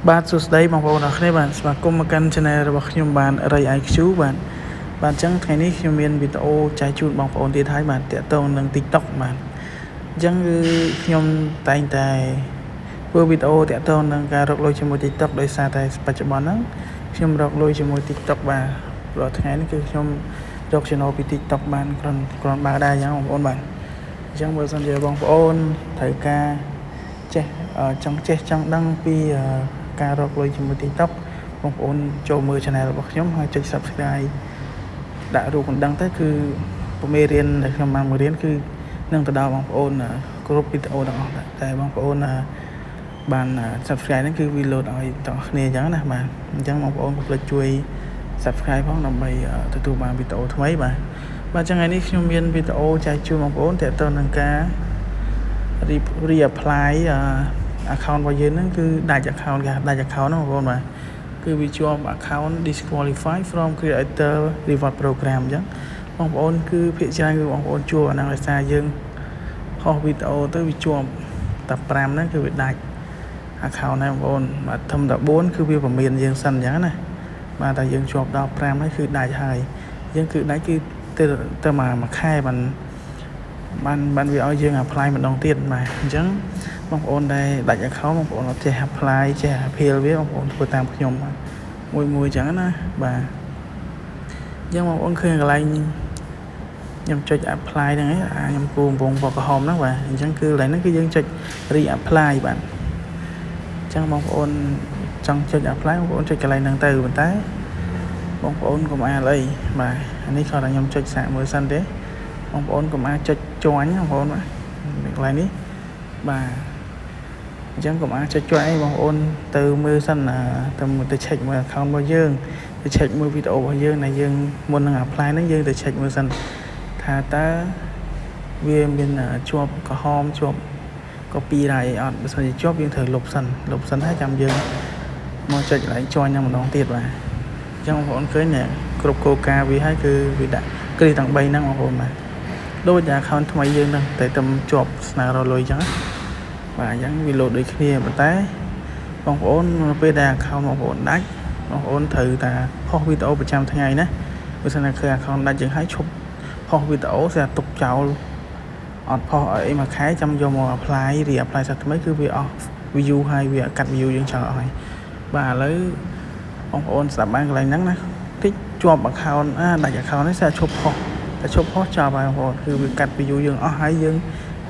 បាទសួស្តីបងប្អូនអរគ្នាបាទស្វាគមន៍មកកាន់ Channel របស់ខ្ញុំបាទ Ray IQ បាទបាទអញ្ចឹងថ្ងៃនេះខ្ញុំមានវីដេអូចែកជូនបងប្អូនទៀតហើយបាទតាក់ទងនឹង TikTok បាទអញ្ចឹងគឺខ្ញុំតែងតែធ្វើវីដេអូតាក់ទងនឹងការរកលុយជាមួយ TikTok ដោយសារតែបច្ចុប្បន្នហ្នឹងខ្ញុំរកលុយជាមួយ TikTok បាទរាល់ថ្ងៃនេះគឺខ្ញុំរក channel ពី TikTok បានគ្រាន់គ្រាន់បើដែរអញ្ចឹងបងប្អូនបាទអញ្ចឹងបើសិនជាបងប្អូនត្រូវការចេះចង់ចេះចង់ដឹងពីការរកលុយជាមួយ TikTok បងប្អូនចូលមើល channel របស់ខ្ញុំហើយចុច Subscribe ដាក់រូបកណ្ដឹងទៅគឺមេរៀនដែលខ្ញុំបានមករៀនគឺនឹងទៅដល់បងប្អូនគ្រប់វីដេអូទាំងអស់តែបងប្អូនបាន Subscribe ហ្នឹងគឺវា load ឲ្យទាំងអស់គ្នាអញ្ចឹងណាបាទអញ្ចឹងបងប្អូនកុំភ្លេចជួយ Subscribe ផងដើម្បីទទួលបានវីដេអូថ្មីបាទបាទចឹងថ្ងៃនេះខ្ញុំមានវីដេអូចែកជូនបងប្អូនទាក់ទងនឹងការ re-apply account របស់យើងហ្នឹងគឺដាច់ account គេដាច់ account ហ្នឹងបងប្អូនបាទគឺវាជាប់ account disqualify from creator reward program អញ្ចឹងបងប្អូនគឺភាគច្រើនគឺបងប្អូនជួបអាហ្នឹងដោយសារយើងហោះវីដេអូទៅវាជាប់តែ5ហ្នឹងគឺវាដាច់ account ហ្នឹងបងប្អូនបាទធំតែ4គឺវាពមៀនយើងសិនអញ្ចឹងណាបាទតែយើងជាប់ដល់5ហើយគឺដាច់ហើយយើងគឺដាច់គឺទៅទៅមួយមួយខែបានបានបានវាឲ្យយើង apply ម្ដងទៀតបាទអញ្ចឹងបងប្អូនដែលដាច់ account បងប្អូនអត់ចេះ apply ចេះ appeal វាបងប្អូនធ្វើតាមខ្ញុំមួយមួយអញ្ចឹងណាបាទអញ្ចឹងបងប្អូនឃើញកន្លែងខ្ញុំចុច apply ហ្នឹងឯងអាខ្ញុំគូកំពុងពណ៌ក្រហមហ្នឹងបាទអញ្ចឹងគឺកន្លែងហ្នឹងគឺយើងចុច re-apply បាទអញ្ចឹងបងប្អូនចង់ចុច apply បងប្អូនចុចកន្លែងហ្នឹងទៅប៉ុន្តែបងប្អូនកុំអាលអីបាទអានេះគ្រាន់តែខ្ញុំចុចសាកមើលសិនទេបងប្អូនកុំអាចចុចជាញបងប្អូនបាទកន្លែងនេះបាទ អញ្ចឹងកុំអាចចុចជាប់អីបងប្អូនទៅមើលសិនណាទៅទៅ check មើល account របស់យើងទៅ check មើលវីដេអូរបស់យើងដែលយើងមុននឹង apply ហ្នឹងយើងទៅ check មើលសិនថាតើវាមានជាប់ក្រហមជាប់ copyright អីអត់បើសិនជាជាប់យើងត្រូវលុបសិនលុបសិនហើយចាំយើងមកចុចកន្លែង join ហ្នឹងម្ដងទៀតបាទអញ្ចឹងបងប្អូនឃើញគ្រប់គោលការណ៍វាហើយគឺវាដាក់គ្រីសទាំង3ហ្នឹងបងប្អូនបាទដូចតែ account ថ្មីយើងហ្នឹងតែតែជាប់ស្នើរកលុយអញ្ចឹងបាទអញ្ចឹងវាលោតដូចគ្នាប៉ុន្តែបងប្អូននៅពេលដែល account បងប្អូនដាច់បងប្អូនត្រូវតែផុសវីដេអូប្រចាំថ្ងៃណាបើសិនណាឃើញ account ដាច់ជាងហើយឈប់ផុសវីដេអូស្រាប់ទុកចោលអត់ផុសអីមួយខែចាំយកមក apply re apply សាថ្មីគឺវាអស់ view ហើយវាកាត់ view យើងចោលអស់ហើយបាទឥឡូវបងប្អូនស្ដាប់បានកន្លែងហ្នឹងណាតិចជាប់ account អាដាច់ account នេះស្រាប់ឈប់ផុសតែឈប់ផុសចប់ហើយបងប្អូនគឺវាកាត់ view យើងអស់ហើយយើង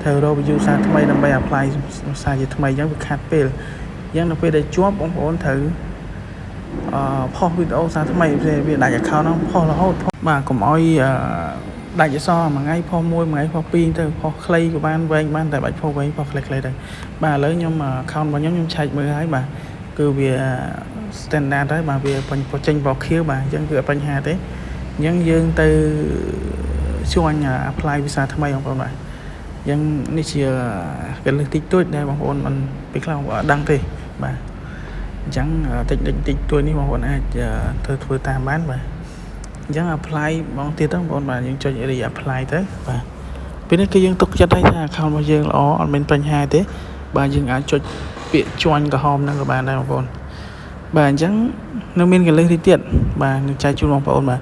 ត្រូវរក view សារថ្មីដើម្បី apply សារជាថ្មីអញ្ចឹងវាខាត់ពេលអញ្ចឹងនៅពេលដែលជាប់បងប្អូនត្រូវអឺផុសវីដេអូសារថ្មីវាដាច់ account ហ្នឹងផុសរហូតបាទកុំឲ្យអឺដាច់អសមួយថ្ងៃផុសមួយមួយថ្ងៃផុសពីរទៅផុសខ្លីក៏បានវែងបានតែបាច់ផុសវែងផុសខ្លីៗទៅបាទឥឡូវខ្ញុំ account របស់ខ្ញុំខ្ញុំឆែកមើលហើយបាទគឺវា standard ហើយបាទវាចេញពណ៌ខៀវបាទអញ្ចឹងគឺអត់បញ្ហាទេអញ្ចឹងយើងទៅ join apply វីសាថ្មីបងប្អូនបាទអញ្ចឹងនេះជាកលឹះតិចតួចដែលបងប្អូនមិនពេលខ្លះបងប្អូនអត់ដឹងទេបាទអញ្ចឹងតិចតិចតិចតួចនេះបងប្អូនអាចធ្វើធ្វើតាមបានបាទអញ្ចឹង apply បងទៀតទៅបងប្អូនបាទយើងចុច re apply ទៅបាទពេលនេះគឺយើងទុកចិត្តឲ្យថា account របស់យើងល្អអត់មានបញ្ហាទេបាទយើងអាចចុចពាក្យ join ក្រហមហ្នឹងក៏បានដែរបងប្អូនបាទអញ្ចឹងនៅមានកលឹះនេះទៀតបាទនឹងចែកជូនបងប្អូនបាទ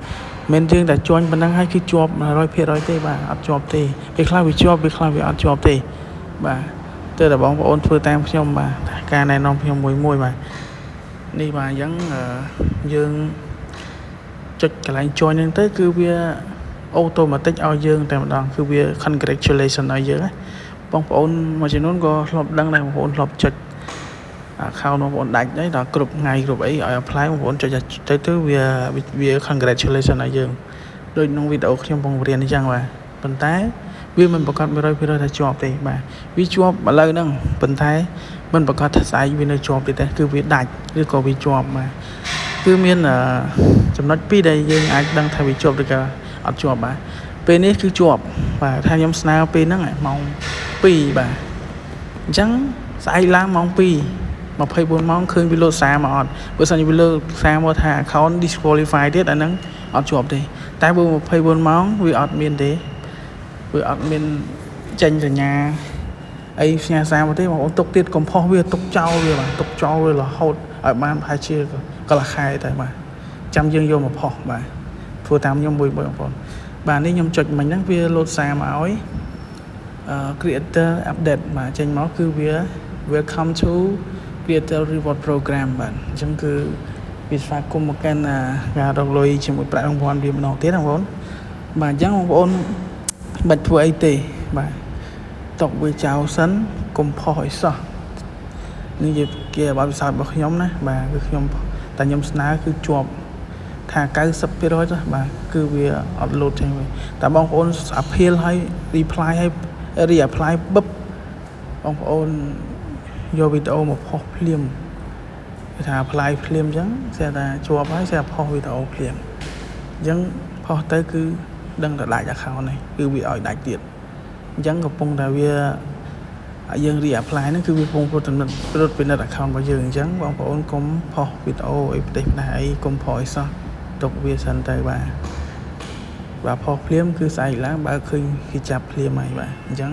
មិនយើងតែជួញប៉ុណ្ណឹងហើយគឺជាប់100%ទេបាទអត់ជាប់ទេពេលខ្លះវាជាប់ពេលខ្លះវាអត់ជាប់ទេបាទ ទើបតែបងប្អូនធ្វើតាមខ្ញុំបាទការណែនាំខ្ញុំមួយមួយបាទនេះបាទអញ្ចឹងយើងចុចកន្លែង join ហ្នឹងទៅគឺវា automatic ឲ្យយើងតែម្ដងគឺវា congratulation ឲ្យយើងណាបងប្អូនមួយចំនួនក៏ធ្លាប់ដឹងដែរបងប្អូនធ្លាប់ចុច account បងប្អូនដាច់ហើយដល់គ្រប់ថ្ងៃគ្រប់អីឲ្យ apply បងប្អូនចុចទៅទៅវាវា congratulation ឲ្យយើងដូចក្នុងវីដេអូខ្ញុំបង្រៀនអញ្ចឹងបាទប៉ុន្តែវាមិនប្រកាស100%ថាជាប់ទេបាទវាជាប់ឥឡូវហ្នឹងប៉ុន្តែមិនប្រកាសថាស្អែកវានៅជាប់ទៀតទេគឺវាដាច់ឬក៏វាជាប់បាទគឺមានចំណុចពីរដែលយើងអាចដឹងថាវាជាប់ឬក៏អត់ជាប់បាទពេលនេះគឺជាប់បាទថាខ្ញុំស្នើពេលហ្នឹងម៉ោង2បាទអញ្ចឹងស្អែកឡើងម៉ោង2 24ម៉ោងឃើញវាលោតសារមកអត់បើសិនជាវាលើសារមកថា account disqualify ទៀតអាហ្នឹងអត់ជាប់ទេតែបើ24ម៉ោងវាអត់មានទេវាអត់មានចេញសញ្ញាអីផ្ញើសារមកទេបងប្អូនទុកទៀតកុំផុសវាទុកចោលវាបាទទុកចោលវារហូត ឲ្យបានប្រហែលជាកន្លះខែតែបាទចាំយើងយកមកផុសបាទធ្វើតាមខ្ញុំមួយមួយបងប្អូនបាទនេះខ្ញុំចុចមិញហ្នឹងវាលោតសារមកឲ្យ creator update បាទចេញមកគឺវា welcome to creator reward program បាទអញ្ចឹងគឺវាស្វាគមន៍មកកាន់ការរកលុយជាមួយប្រាក់រង្វាន់វាម្ដងទៀតបងប្អូនបាទអញ្ចឹងបងប្អូនបាច់ធ្វើអីទេបាទຕົកវាចោលសិនកុំផុសឲ្យសោះនេះជាគេបទពិសោធន៍របស់ខ្ញុំណាបាទគឺខ្ញុំតែខ្ញុំស្នើគឺជាប់ថា90%ទៅបាទគឺវាអត់លោតចេញវិញតែបងប្អូន appeal ឲ្យ reply ឲ្យ re-apply បឹបបងប្អូនយកវីដេអូមកផុសភ្លាមគេថា apply ភ្លាមអញ្ចឹងស្រាប់តែជាប់ហើយស្រាប់ផុសវីដេអូភ្លាមអញ្ចឹងផុសទៅគឺដឹងតែដាច់ account នេះគឺវាឲ្យដាច់ទៀតអញ្ចឹងកំពុងតែវាយើង re-apply ហ្នឹងគឺវាកំពុងត្រួតពិនិត្យត្រួតពិនិត្យ account របស់យើងអញ្ចឹងបងប្អូនកុំផុសវីដេអូអីផ្ទះផ្ដាស់អីកុំផុសអីសោះទុកវាសិនទៅបាទបាទផុសភ្លាមគឺស្អែកឡើងបើឃើញគេចាប់ភ្លាមហើយបាទអញ្ចឹង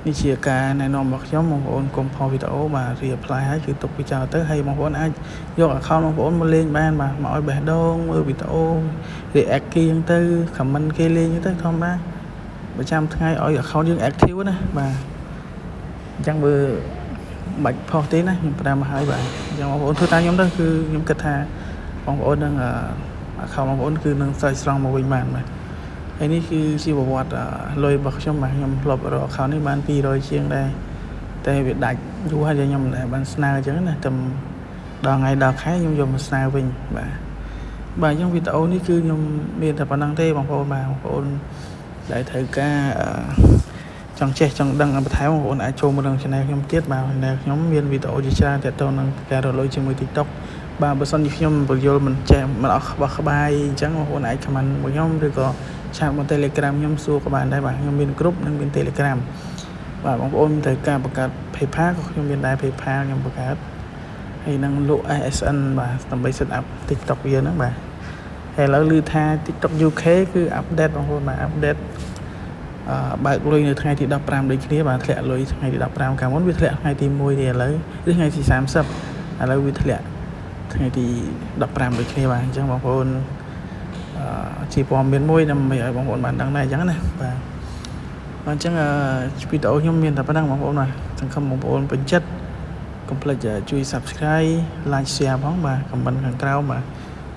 នេះជាការណែនាំរបស់ខ្ញុំបងប្អូនកុំផុសវីដេអូបាទ re-apply ហើយគឺទុកវាចោលទៅហើយបងប្អូនអាចយក account បងប្អូនមកលេងបានបាទមកឲ្យបេះដូងមើលវីដេអូ react គេអញ្ចឹងទៅ comment គេលេងអញ្ចឹងទៅធម្មតាប្រចាំថ្ងៃឲ្យ account យើង active ណាបាទអញ្ចឹងបើបាច់ផុសទេណាខ្ញុំផ្ដាំមកហើយបាទអញ្ចឹងបងប្អូនធ្វើតាមខ្ញុំទៅគឺខ្ញុំគិតថាបងប្អូននឹង account បងប្អូនគឺនឹងស្រោចស្រង់មកវិញបានបាទហើយនេះគឺជាប្រវត្តិលុយរបស់ខ្ញុំបាទខ្ញុំធ្លាប់រក account នេះបាន200ជាងដែរតែវាដាច់យូរហើយខ្ញុំមិនដែលបានស្នើអញ្ចឹងណាតែដល់ថ្ងៃដល់ខែខ្ញុំយកមកស្នើវិញបាទបាទអញ្ចឹងវីដេអូនេះគឺខ្ញុំមានតែប៉ុណ្្នឹងទេបងប្អូនបាទបងប្អូនដែលត្រូវការចង់ចេះចង់ដឹងបន្ថែមបងប្អូនអាចចូលមកក្នុង channel ខ្ញុំទៀតបាទ channel ខ្ញុំមានវីដេអូជាច្រើនទាក់ទងនឹងការរកលុយជាមួយ TikTok បាទបើសិនជាខ្ញុំបញ្យល់មិនចេះមិនអស់ក្បោះក្បាយអញ្ចឹងបងប្អូនអាច comment មកខ្ញុំឬក៏chat មក Telegram ខ្ញុំសួរក៏បានដែរបាទខ្ញុំមានក្រុមនិងមាន Telegram បាទបងប្អូនត្រូវការបង្កើត PayPal ក៏ខ្ញុំមានដែរ PayPal ខ្ញុំបង្កើតហើយនឹងលក់ SSN បាទដើម្បី set up TikTok វាហ្នឹងបាទហើយឥឡូវឮថា TikTok UK គឺ update បងប្អូនបាទ update អឺបើកលុយនៅថ្ងៃទី15ដូចគ្នាបាទធ្លាក់លុយថ្ងៃទី15កាលមុនវាធ្លាក់ថ្ងៃទី1ទេឥឡូវឬថ្ងៃទី30ឥឡូវវាធ្លាក់ថ្ងៃទី15ដូចគ្នាបាទអញ្ចឹងបងប្អូនអឺជាព័ត៌មានមួយដើម្បីឲ្យបងប្អូនបានដឹងដែរអញ្ចឹងណាបាទអញ្ចឹងវីដេអូខ្ញុំមានតែប៉ុណ្្នឹងបងប្អូនបាទសង្ឃឹមបងប្អូនពេញចិត្តកុំភ្លេចជួយ Subscribe Like Share ផងបាទ comment ខាងក្រោមបាទ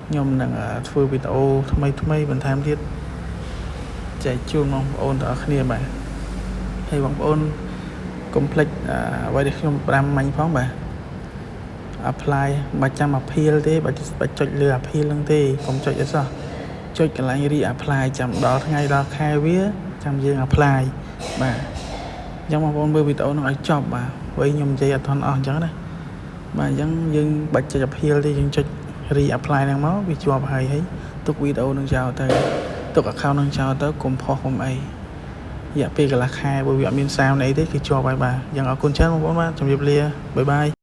ខ្ញុំនឹងធ្វើវីដេអូថ្មីថ្មីបន្ថែមទៀតចែកជូនបងប្អូនទាំងអស់គ្នាបាទហើយបងប្អូនកុំភ្លេចអ្វីដែលខ្ញុំផ្ដាំមិញផងបាទ apply មិនចាំ appeal ទេបាច់បាច់ចុចលើ appeal ហ្នឹងទេកុំចុចអីសោះចុចកន្លែង re apply ចាំដល់ថ្ងៃដល់ខែវាចាំយើង apply បាទអញ្ចឹងបងប្អូនមើលវីដេអូហ្នឹងឲ្យចប់បាទព្រោះខ្ញុំនិយាយអត់ទាន់អស់អញ្ចឹងណាបាទអញ្ចឹងយើងបាច់ចុច appeal ទេយើងចុច re apply ហ្នឹងមកវាជាប់ហើយហើយទុកវីដេអូហ្នឹងចោលទៅទុក account ហ្នឹងចោលទៅកុំផុសកុំអីរយៈពេលកន្លះខែបើវាអត់មានសារអីទេគឺជាប់ហើយបាទអញ្ចឹងអរគុណច្រើនបងប្អូនបាទជម្រាបលាbye bye.